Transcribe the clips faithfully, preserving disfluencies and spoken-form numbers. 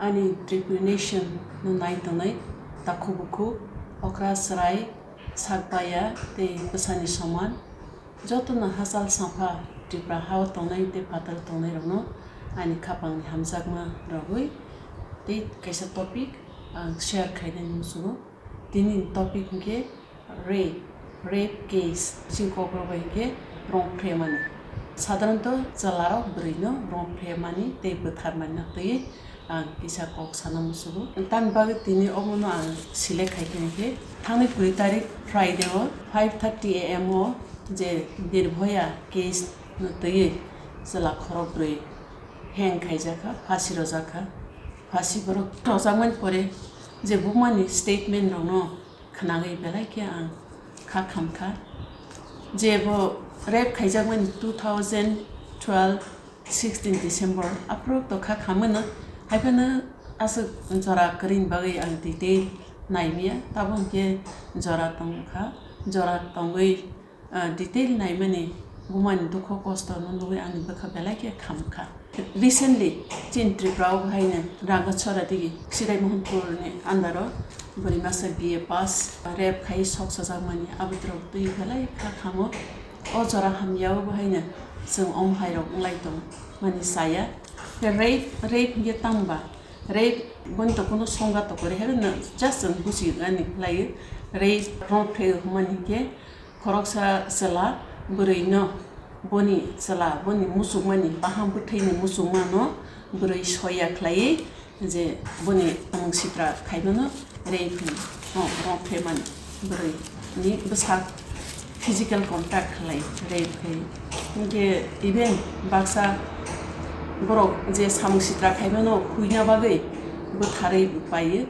Ani Tripuri Nation no nai tongnai takhuk bukhuk, okra chwrai, sak baya tei bwsani soman, jotono hachal sampha Tripura hao tongnai tei phataro tongnairokno ani khapangni hamjakma rogwi tei kaisa topic ang share khainani muchungo. Tini topic hwnkhe rape, rape case, chini kokrok bai hwnkhe rong phremani. Sadharanto chwlarok bwrwino rong phremani tei bwtharmani twiwi ang kisa kok sana muchungo. Tamni bagwi tini omono ang select khai khe hwnkhe thangnai kuri tarik Friday o five thirty A M o je Nirbhaya case no twiwi chwla khorok bwrwi hang khaijakha, phasi rojakha. Phasi borok rojakmani pore je bumani statement rokno khwnagwi belai khe ang kha khamkha. Je bo rape khaijakmani two thousand twelve sixteen December, aphuru to kha khamano. Haiphano aswk jora kwrwini bagwi ang detail naimaya, tabuk hwnkhe jora tongkha, jora tongwi, ah, detail naimani bumani dukho kosto no nugwi ani bwkha belai khe khamkha. Recently, chini Tripura o haino Rangachhara digi Sirai Mohanpur ni under o bwrwi masa B A pass, rape khai sok chajakmani aboni rok twi belai kha khamo. O jora hamya o haino chwng om hai rok wnglai tong mani chaya. Rape, rape hwnkhe tangba? Rape boni to kuno songga to kwrwi hai no, just chwng buchi ani khlai o. Rape rong phregu hwnmani hwnkhe khoroksa chwla bwrwi no, boni chwla, boni muchukmani, baham bwthwini muchukmano bwrwi soya khlaiwi je boni samung sitra khaimano rape hwno, o, rong phremani bwrwi ni bwsak physical contact khlai rape khai. Hwnkhe even baksa borok je samung sitra khaimano huina bagwi bwtharwi paiyo,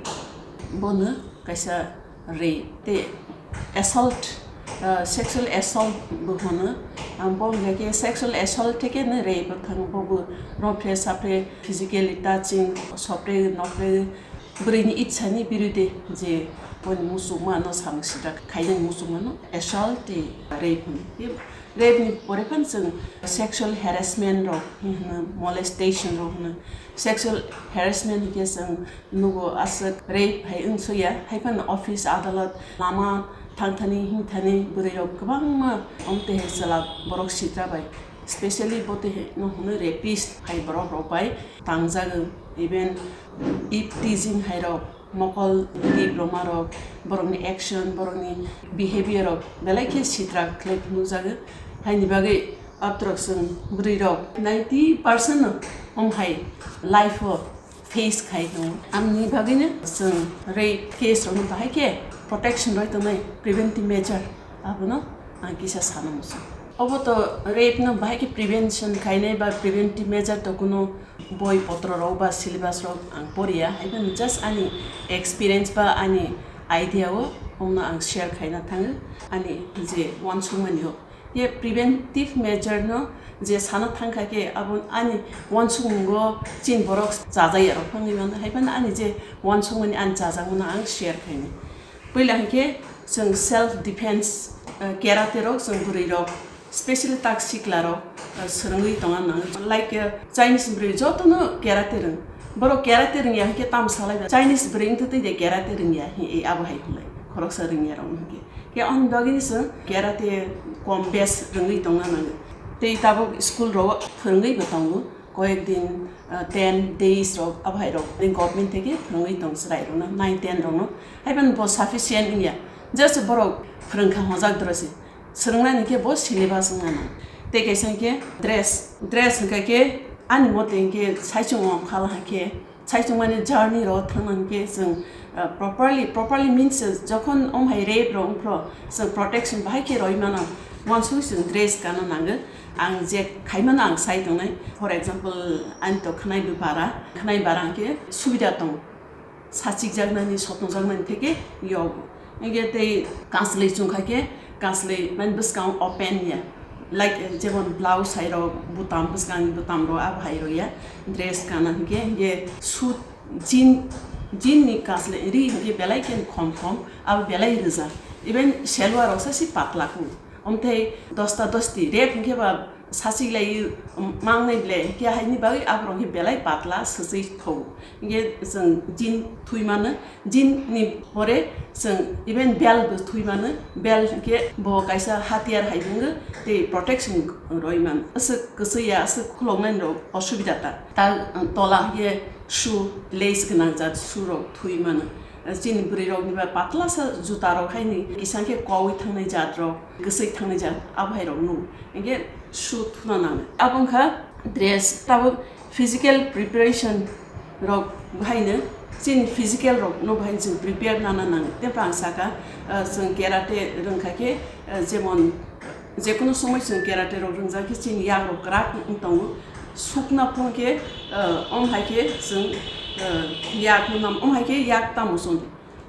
bono kaisa rape tei assault, ah, sexual assault bo hwno. Ang bo hwnkha khe sexual assault theke no rape wng thang, bo bo rophre saphre physically touching, sopre nokre bwrwini ichha ni birude je boni muchukma no samung sitra khainani muchukma no assault tei rape hwno. Rape ni pore phano chwng sexual harassment rok hwno, molestation rok hwno. Sexual harassment hwnkhe chwng nugo aswk rape hai wngsuya, hai phano office, adalat, lama thangthani himthani bwrwi rok kwbangma omtwi hai chwla borok sitra bai, specially bo twi hai no hwnwi rapist hai borok rok bai tangjago. Even eve teasing hai rok, mokol tip rwma rok, borokni action, borokni behavior rok belai khe sitra khlai phunukjago. Haini bagwi aborok chwng bwrwi rok ninety percent no om hai life o face khai tongo. Amni bagwino chwng rape case rokno bahai khe protection rwi tongnai preventive measure abono ang kisa sana muchung. Obo to rape no bahai khe prevention khainai ba preventive measure to kuno boi potro rok ba syllabus rok ang poriya, hai phano just ani experience ba ani idea o omno ang share khaina thango ani je uansukmani o. Ye preventive measure no je sana thangkha khe abo ani uansukmungo chini borok chajaya rok phangwi mano, hai phano ani je uansukmani ani chajakmano ang share khaini. Puila hinkhe chwng self defense, eh, karate rok chwng bwrwi rok, specially tak sikla rok, eh, swrwngwi tongna nango. Like, eh, Chinese bwrwi jotono karate rwng. Borok karate rwngya hinkhe tamo salai ba. Chinese bwrwi wngtwi twi de karate rwngya hi, eh, abo hai hwnlai. Khoroksa rwngya rok hinkhe. Khe ani bagwino chwng karate kom bes rwngwi tongna nango. Tei tabuk school rok phwrwngwi bo tongo. Koyek din, ah, ten days rok, abo hai rok, ni government theke phwrwngwi tong chwrai rokno, nine ten rokno. Hai phano bo sufficient wngya. Just borok phwrwngkha hojak doro se. Swrwngnani khe bo syllabus wngna nang. Tei kaisa hwnkhe dress, dress hwnkha khe ani mote hwnkhe saichung wng khala hwnkhe, saichung mani journey rok thangna hwnkhe chwng, ah, properly, properly means jokhon om hai rape rok wngphro chwng protection bahai khe roi mano, uansuk chwng dress kana nango. Ang je khaimano ang sai tongnai. For example, ani to khwnai bo bara, khwnai bara hwnkhe subida tongo. Sachikjaknani, sotongjaknani theke yogo. Hwnkhe tei kansli chwngkha khe kansli mani bwskango open ya. Like, jemon blouse hai rok, butam, bwskangni butam rok, abo hai rok ya. Dress kana hwnkhe, hwnkhe suit, jean, jean ni kansli ri hwnkhe belai khe khom khom, abo belai rwja. Even selwar rok sa si patla kung. Omthai dosta dosti rep hwnkhe ba Sasi lai mangnai ble, hingke haini bagwi aborok hingke belai patla swchwi thogo. Hingke chwng jean thwi mano, jean ni pore chwng even belt bo thwi mano, belt hingke bo kaisa hatiyar hai wngwi tei protection rwi mano. Aswk kwchwi ya, aswk khuloknai rok osubida ta. Ta tola hingke shoe lace gwnang jat shoe rok thwi mano. Chini bwrwi rok ni ba patla sa juta rok haini kisa khe kowi thangnai jat rok, kwchwi thangnai jat abo hai rok nung. Hingke shoe thuna nango. Abo wngkha dress, tabuk physical preparation rok bahaino chini physical rok no bahai chwng prepare nana nango. Tei ang saka, ah, chwng karate rwngkha khe, ah, jemon jekono somoi chwng karate rok rwngjak khe chini yak rok kwrak wng tongo. Sukna phone khe, ah, om hai khe chwng, ah, yak no nam, om hai khe yak tamo song.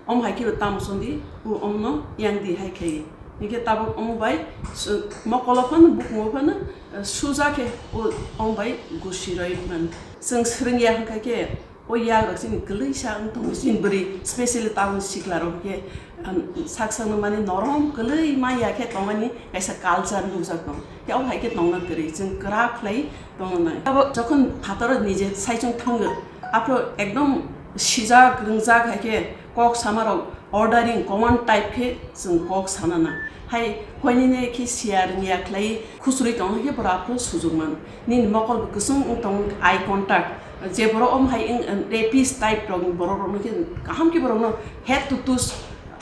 Om hai khe bo tamo song di, o om no yang di hai khe. Hingke tabuk omo bai, s-, mokolo phano, bukungo phano, eh, suja khe o om bai gusi roi man. Chwng swrwng ya hwnkha khe, o yak rok chini kwlwi sa wng tongo, chini bwrwi, specially tabuk sikla rok khe, um, sak sakno mani norom kwlwi ma ya khe tongmani kaisa culture nukjak tongo. Khe o hai khe tongna kwrwi, chwng kwrak khlai tongna nai. Abo jokhon phataro nije saichung thango, aphro ekdom sijak rwngjak hai khe kok sama rok ordering command type khe chwng kok sana nang. Hai koinene khe siya rwngya khlai khusrwi tong hai khe borok aphro sujuk man. Nini mokol bo kwchwng wng tong eye contact. Je borok om hai wng, wng rapist type rok borok rokno khe kaham khe borokno head to toe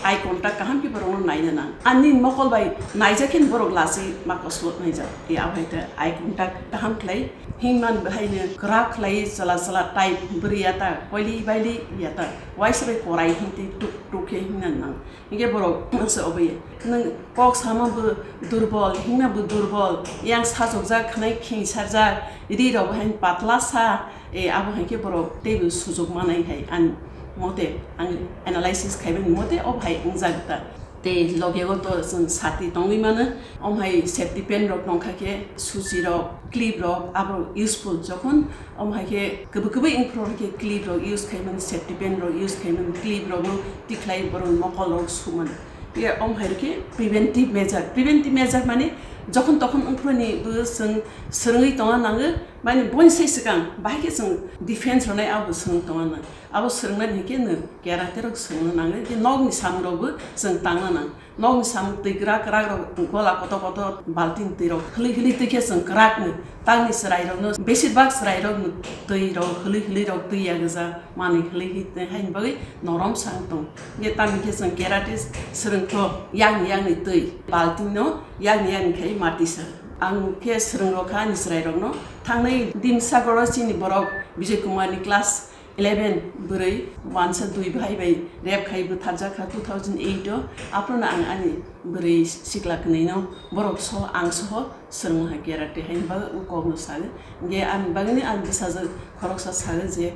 eye contact kaham khe borokno naina nang. Ani mokol bai naijak khe borok lachi ma koslok naijak. E abo hai khe eye contact kaham khlai himman bahai no kwrak khlai chwla chwla type bwrwi ya ta koili baili ya ta waisa bai korai himtwi tuk tuk khe himna nang. Hingke borok se obo ya. Nwng kok sama bo durbol, himna bo durbol, yang sajokjak, khwnai khingsarjak, ri rok bo hai patla sa, E, abo hai khe borok teibo sujuk manai hai, ani mote, ang analysis khaimani mote, o hai wngjak ta. Tei loge o to chwng sati tongwi mano, om hai safety pin rok tongkha khe, suchi rok, clip rok, abo useful jokhon, om hai khe kwbwi kwbwi wngphuru hai khe clip rok use khaimani, safety pin rok use khaimani, clip rok no tikhlai borok mokol rok sumani. Ye, om hai khe preventive measure, preventive measure mane jokhon tokhon wngphuru ni bo chwng swrwngwi tongna nango, Mane boini sai swkang bahai khe chwng defense rwnai abo swrwng tongna nang. Abo swrwngnani hinkhe nwng karate rok swrwngna nango, hinkhe nokni samung rokbo chwng tangna nang. Nokni samung twi kwrak kwrak rok gola kotor kotor baltin twi rok hwlwi hwlwi twi khe chwng kwrak nw. Tangni chwrai rokno besir bak chwrai rokno twi rok hwlwi hwlwi rok twi ya gwja manwi hwlwi hwlwi twi haini bagwi norom sang tong. Hinkhe tamni khe chwng karate swrwng kho yakni yakni twi baltin no yakni yakni khai mati sa. Ang khe swrwng rw kha ani chwrai rokno. Thangnai dimsa goro chini borok Bijoy Kumar ni class eleven bwrwi wansa dui bhai bai rape khai bwtharjak kha two thousand eight o. Aphuru no ang ani bwrwi sikla kwnwi no borok soho ang soho swrwng hai karate hai bagwi o kok no sago. Hinkhe ani bagwi no ani bwsajwk khoroksa sago je,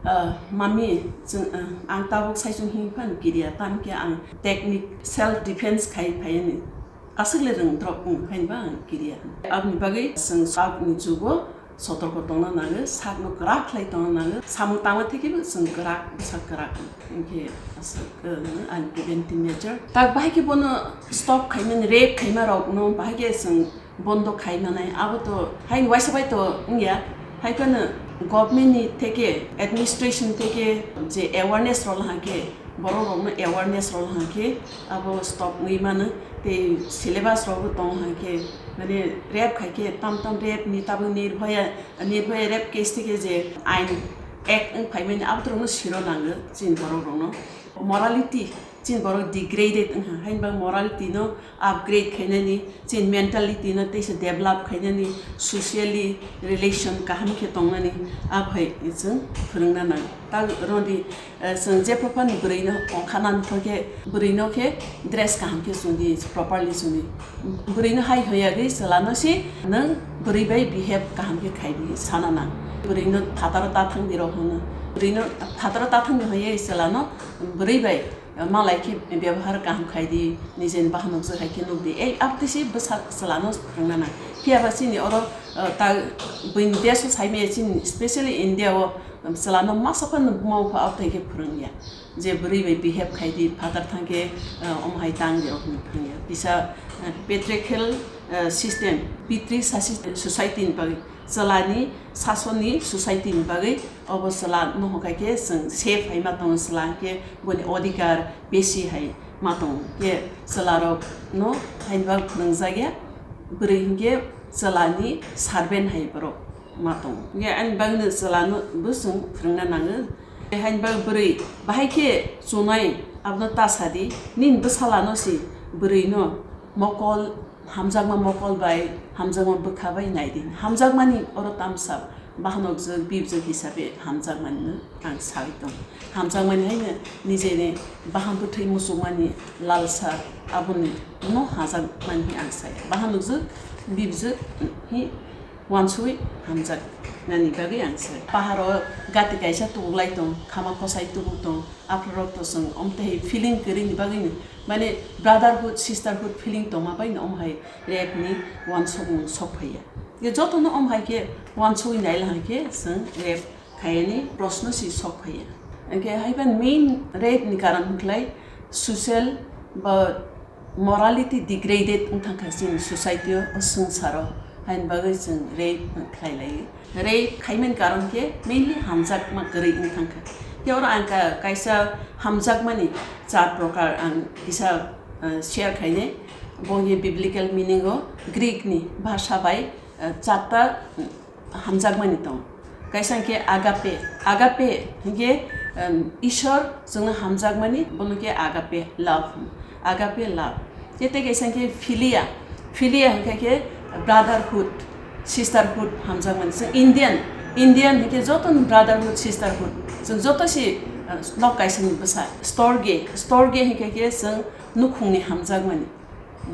ah, mami, chwng, ah, ang tabuk saichung himwi phano kiriya, tamo khe ang technique self defense khai phai ani. Aswk le rwng drop wng, haini ba ang kiriya. Aboni bagwi chwng sakni jugo sotorko tongna nango, sakno kwrak khlai tongna nango, samung tangma theke bo chwng kwrak, bwsa kwrak. Hinkhe aswk, uh, ani preventive measure. Tak bahai khe bono stop khaimani, rape khaima rokno bahai khe chwng bondo khai manai, abo to haini waisa bai to wngya. Hai phano government ni theke, administration theke je awareness rwla hwnkhe, borok rokno awareness rwla hwnkhe abo stop wngwi mano. Tei syllabus rokbo tongo hwnkhe, mane rape khai khe tam tam rape ni tabuk Nirbhaya, Nirbhaya rape case theke je ain act wng phaimani abo to rokno siro nango chini borok rokno. Morality, chini borok degraded wngkha, haini bagwi morality no upgrade khainani, chini mentality no teisa develop khainani, socially relation kaham khe tongnani, abo hai chwng phwrwngna nango. Ta rwdi, eh, chwng jepho phano bwrwi no ongkha nani khe bwrwi no khe dress kaham khe chumdi, properly chumdi. Bwrwi no hai hoyagwi chwla no se nwng bwrwi bai behave kaham khe khaidi sana nang. Bwrwi no phataro ta thangdi rok hwno. Bwrwi no phataro ta thangdi hoyagwi chwla no bwrwi bai malai khe byabohar kaham khai di, nijeni bahanok se hai khe nuk di. Ei, abtwi se bwsa chwla no phwrwngna nang. Phiya ba chini oro, uh, ta buini desh o sai maya chini, specially India o, um, chwla no masa phano buma bupha abtwi khe phwrwng ya. Je bwrwi bai behave khai di, phatar thang khe, uh, omo hai tang di rok hinwi phwrwng ya. Kisa, uh, patriarchal, eh, system, pitri sasi society ni bagwi, chwlani sasoni society ni bagwi obo chwla no hwnkha khe chwng safe hai ma tongo, chwla hwnkhe boni odhikar besi hai ma tongo. Khe chwla rok no haini bagwi phwrwngjakya, bwrwi hwnkhe chwlani servant hai borok ma tongo. Hwnkhe ani bagwino chwlano bo chwng phwrwngna nango. Haini bagwi bwrwi bahai khe chunai abono ta sadi, nini bwsalano si bwrwino mokol, hamjakma mokol bai, hamjakma bwkha bai nai di. Hamjakmani oro tamsa bahanokjwk, bibjwk hisabe hamjakmani no ang saui tongo. Hamjakmani haino nijeni bahan bwthwi muchungmani lalsa aboni no hamjakmani ang sai. Bahanokjwk, bibjwk hi wansugwi hamjaknani bagwi ang sai. Paharo gati kaisa tubuklai tong, khama kosai tubuk tong, aphuru rok to chwng omtwi feeling kwrwini bagwino, mane brotherhood, sisterhood feeling tongma baino omo hai rape ni wansukmung sok phaiya. Ye jotono omo hai khe wansugwi naila hai khe chwng rape khaiyani proshno si sok phaiya. Hwnkhe haiban main rape ni karon hwnkhlai social ba morality degraded wng thangkha chini society o, o swngcharo, haini bagwi chwng rape khlai lai. Rape khaimani karon khe mainly hamjakma kwrwi wng thangkha. Khe oro ang ka-, kaisa hamjakmani char prokar ang kisa, uh, share khainai. Bo ye biblical meaning o Greek ni bhasha bai, uh, charta, um, hamjakmani tong. Kaisa hwnkhe agape. Agape hwnkhe, um, Ishwar chwngno hamjakmani, bono khe agape love hwn. Agape love. Khe tei kaisa hwnkhe philia. Philia hwnkhe khe brotherhood, sisterhood hamjakmani. Chwng Indian, Indian hwnkhe jotono brotherhood, sisterhood. Chwng joto si, uh, nok kaisani bwsa. Storge, storge hwnkhe khe chwng nukhungni hamjakmani.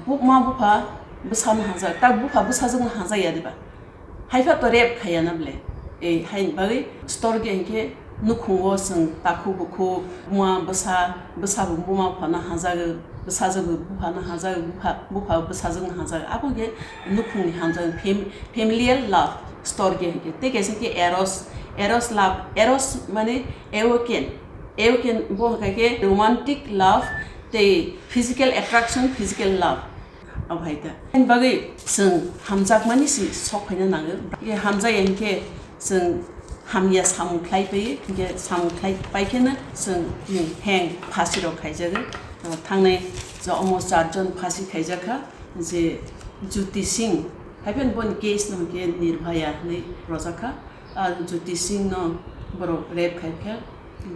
Buma bupha bwsano hamjak, tak bupha bwsajwkno hamjakya diba? Haipha to rape khaiya na ble. Ei, haini bagwi storge hwnkhe nukhungo chwng takhuk bukhuk, buma bwsa, bwsa bo buma buphano hamjago, bwsajwk bo buphano hamjago, bupha, bupha bwsajwkno hamjago. Abo hwnkhe nukhungni hamjak, fam-, familial love storge hwnkhe. Tei kaisa khe eros, eros love, eros mane awaken, awaken bo hwnkha khe romantic love tei physical attraction, physical love. Abo hai ta. Ani bagwi chwng hamjakmani si sok phaina nango. Ye hamjaya hinkhe chwng hamya samung khlai pai, hinkhe samung khlai pai kheno chwng ni heng phasi rok khaijago. Thangnai je omo charjon phasi khaijakha, je Jyoti Singh, haiphano boni case no hinkhe Nirbhaya hinwi rwjakha. Ah, Jyoti Singh no borok rape khaikha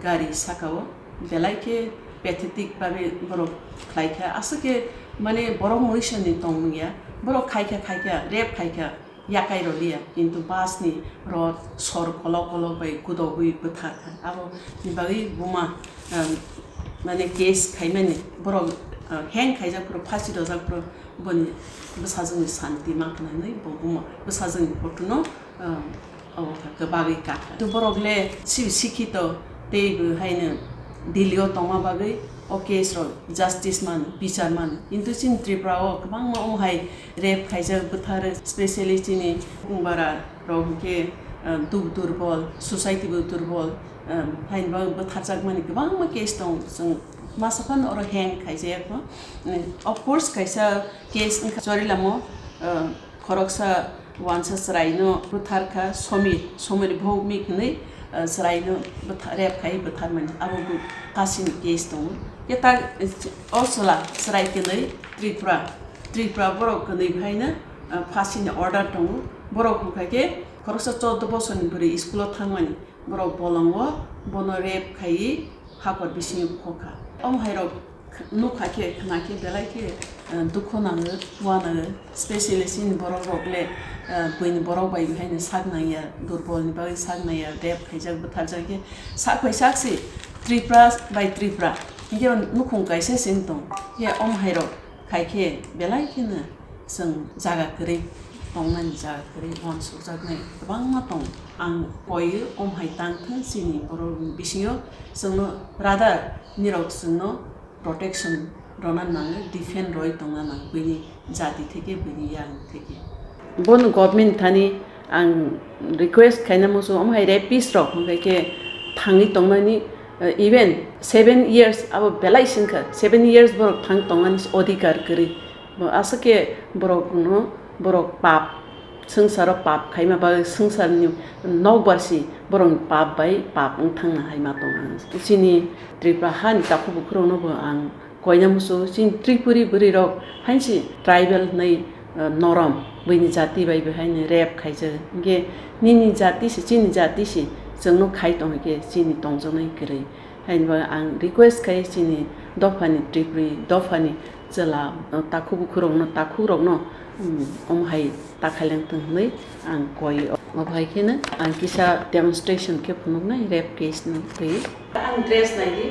gari sakao, belai khe pathetic babe borok khlaikha. Aswk khe mane borok muisani tongmung ya, borok khaikha, khaikha, rape khaikha, yakai rwliya, kintu bus ni rod sor kolok kolok bai gudogwi bwtharkha. Abo ni bagwi buma, um, mane case khaimani borok, uh, hang khaijak phuru, phasi rwjak phuru boni bwsajwkni santi ma khna hinwi bo buma bwsajwkni photo no, um, Obo kha kwbagwi kakha. To borok le si-, sikhito tei bo haino Delhi o tongma bagwi o case rok justice mano, bichar mano. Kintu chini Tripura o kwbangma omo hai rape khaijak, bwthar, specially chini Kungbara rok hinkhe, ah, duk durbol, society bo durbol, ah, haino bagwi bwtharjakmani kwbangma case tongo. Chwng masa phano oro hang khaijak kho. Of course, kaisa case wngkha Chorilamo, ah, Khoroksa wansa chwraino bwtharkha Somir, Somir Bhoumik hinwi, ah, chwraino bwtha-, rape khai bwtharmani, abo bo phasini case tongo. Khe ta, o chwla chwrai kwnwi Tripura, Tripura borok kwnwi phaino, ah, phasini order tongo. Borok hwnkha khe khoroksa chordo bosorni bwrwi school-o thangmani, borok bolongo bono rape khaiwi hakor bisingo phokha. Omo hairok nukha khe, khna khe belai khe, eh, dukhu nango, uanango, specially chini borok rok le, eh, buini borok bai haino sak nangya, durbolni bagwi sak nangya, rape khaijak, bwtharjak khe sak bai sak se Tripura bai Tripura. Hinkhe nukhung kaisa se wng tong. Hinkhe omo hairok khai khe belai kheno chwng jaga kwrwi tongnani, jaga kwrwi uansukjaknai kwbangma tongo. Ang koiyo omo hai tang thung chini borokni bisingo chwngno rather nirok chwngno protection rwna nango, defend rwi tongna nango buini jati theke, buini yang theke. Bono government thani ang request khaina muchung, omo hai rapist rok hwnkhe khe thangwi tongnani, eh, even seven years abo belai singkha, seven years borok thang tongnani odhikar kwrwi. Bo aswk khe borokno, borok pap, swngcharo pap khaima bagwi swngcharni nokbar si borokni pap bai pap wng thangna hai ma tong ang. Chini Tripura hani takhuk bukhurokno bo ang koina muchungo, chini Tripuri bwrwi rok hainsi tribal hinwi, eh, norom, buini jati bai bo haino rape khaijak. Hinkhe nini jati si, chini jati si, chwngno khai tong hinkhe chini tongjaknai kwrwi. Haini bagwi ang request khai chini dophani Tripuri, dophani chwla, eh, takhuk bukhurokno, takhukrokno, mm, omo hai ta khaileng thung hinwi ang koi. Obo hai kheno ang kisa demonstration khe phunuknai rape case no twi. Ang dress nai di,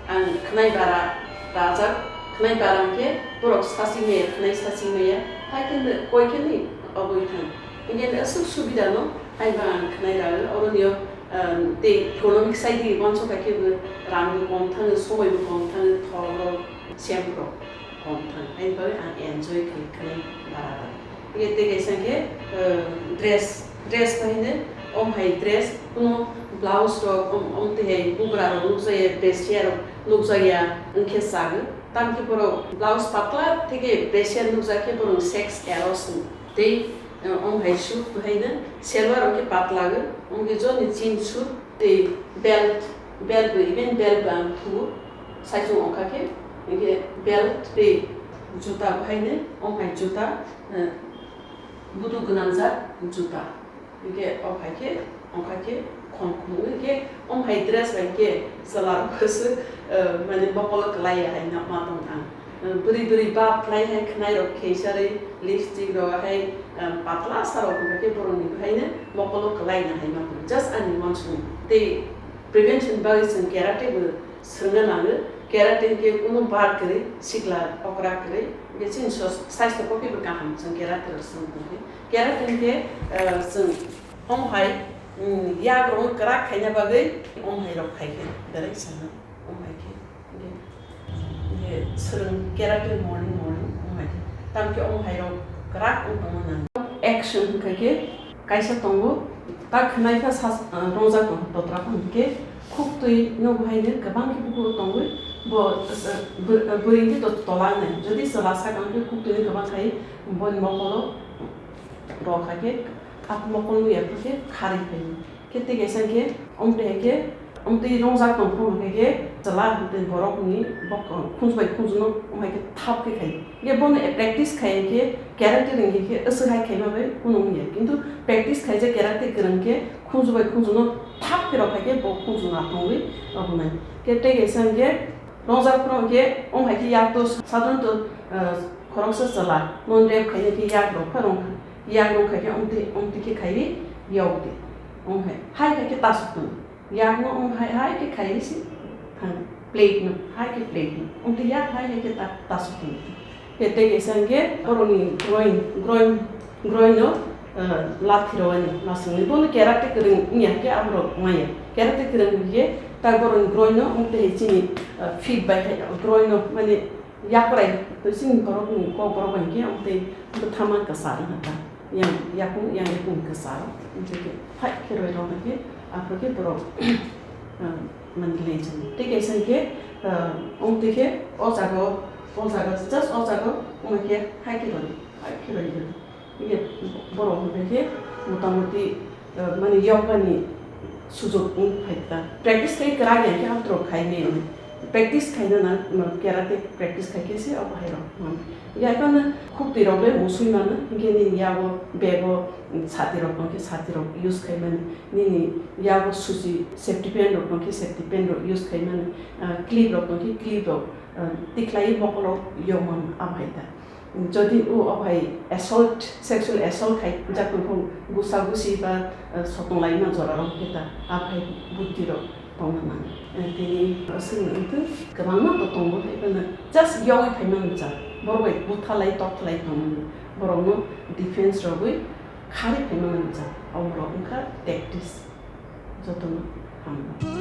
ang khwnai bara rajak, khwnai bara hwnkhe borok sachimaya, khwnai sachimaya, hai khe koi khe ni obwi thang. Hinkhe aswk subida no, hai ba ang khwnai ragwi, oro nio, um, tei economic side ni uansuk hai khe bo rang bo kom thango, somoi bo kom thango, thok rok, sem rok kom thango, hai bagwi ang enjoy khai khwnai bara ragwi. Hinkhe tei kaisa hinkhe, uh, dress, dress bai hino, om hai dress, kuno blouse rok, om, om tei hai bugra rok nukjakya, brassiere rok nukjakya, wngkhe chagwi. Tamkhe borok blouse patla theke brassiere nukjakhe borok sex eros hino. Tei, uh, om hai suit bai hino, selwar rok khe patla gwi, omkhe joni jean suit tei belt, belt bo, even belt bo ang thuo, saichung ongkha khe, hinkhe belt tei juta bai hino, om hai juta, uh, budu gwnangjak juta. Hinkhe o hai khe, o hai khe khon khumui khe, om hai dress bai khe chwla rok se, eh, mane mokolo kwlai ya hai ma tong ang. Eh, bwrwi bwrwi bap khlai hai khwnai rok kheisarwi lipstick rok hai, eh, patla sa rok hwnkha khe borok ni haino mokolo kwlai na hai ma tong. Just ani uansukmung. Tei prevention bagwi chwng karate bo swrwngna nango. Karate hinkhe kunu bar kwrwi, sikla okra kwrwi, hinkhe chini sos-, saisto kokhe bo kaham chwng karate rok swrwng tongkhe. Karate hinkhe, eh, chwng om hai, mm, yak rok kwrak khaina bagwi om hai rok khai khe belai sana om hai khe. Hinkhe, hinkhe swrwng karate morning morning om hai khe. Tamkhe om hai rok kwrak wng tongma nango. Action hinkha khe kaisa tongo, ta khwnai kha sas-, ah, rongjak tongo totra kha hinkhe khuk twi no bo hai no kwbang khe bukur tongwi bo, ah, bw-, ah, bwrwi khe to-, tola wngnai. Jodi chwla sak ang khe khuk twi no kwbang khai boni mokolo rok hai khe, ah, mokol ya khe kharwi phai khe tei kaisa khe, omtwi hai khe, omtwi rongjak tong phuru hai khe, chwla tei borok ni bok-, khunju bai khunju no om hai khe thap khe khai. Ye bono practice khai khe, karate rwng khe, aswk hai khaima bai kunu wng ya. Kintu practice khaijak karate kwrwng khe, khunju bai khunju no thap khe rok hai khe, bo khunju na tongwi rwbwnai. Khe tei kaisa hwnkhe, rongjak phuru hwnkhe, om hai khe yak to sadharanto, ah, khoroksa chwla, non rape khaina khe yak rok pha rwng kha. Yak rok khai khe omtwi, omtwi khe khaiwi yokdi. Om hai, hai khai khe tasuk tong. Yakno wng hai hai khe khai se thang plate no, hai khe plate no. Wng twi yak hai hai khe ta-, tasuk tong. Khe tei kaisa hwnkhe borokni groin, groin, groin no, eh, lathi rwani masingni. Bono karate kwrwng wngya hwnkhe aborok maya. Karate kwrwng hwnkhe ta borokni groin no wng twi hai chini, eh, feet bai hai groin no mane yakrai to chini borokni kokborok bai hwnkhe wng twi bwthama kwchar wngkha ta. Yang yakung, yang yakung kwcharo, hinkhe khe hai khe roi rok khe, aphuru khe borok, ah, mani legend. Tei kaisa hinkhe, ah, omtwi khe o jaga o, o jaga, just o jaga o, omo khe hai khe roi, hai khe roi roi. Hinkhe borok hinkhe motamoti, ah, mani yoga ni sujok wng phai ta. Practice khai kwrak ya khe aphuru khai maya. Practice khaina na, karate practice khai khe se o bahai rok. Ya phano khuk twi rok le musui mano, hinkhe nini yago bag o sati rok tong khe sati rok use khai mani, nini yago suchi safety pant rok tong khe safety pant rok use khai mani, ah, clip rok tong khe clip rok, ah, tikhlai mokol rok yomon abai ta. Jodi o abai assault, sexual assault khai jak tong kho gusa gusi ba, ah, sotong lai ma jora rok khe ta abai buti rok. Tongna nango. Eh, tini aswk wngtwi kwbangma to tongo, tei phano just yogwi phaima nukjak. Borok bai buthalai, tokthalai tongmani. Borokno defense rogwi kharwi phaima nukjak. Oborok wngkha tactics. Jotono hambai.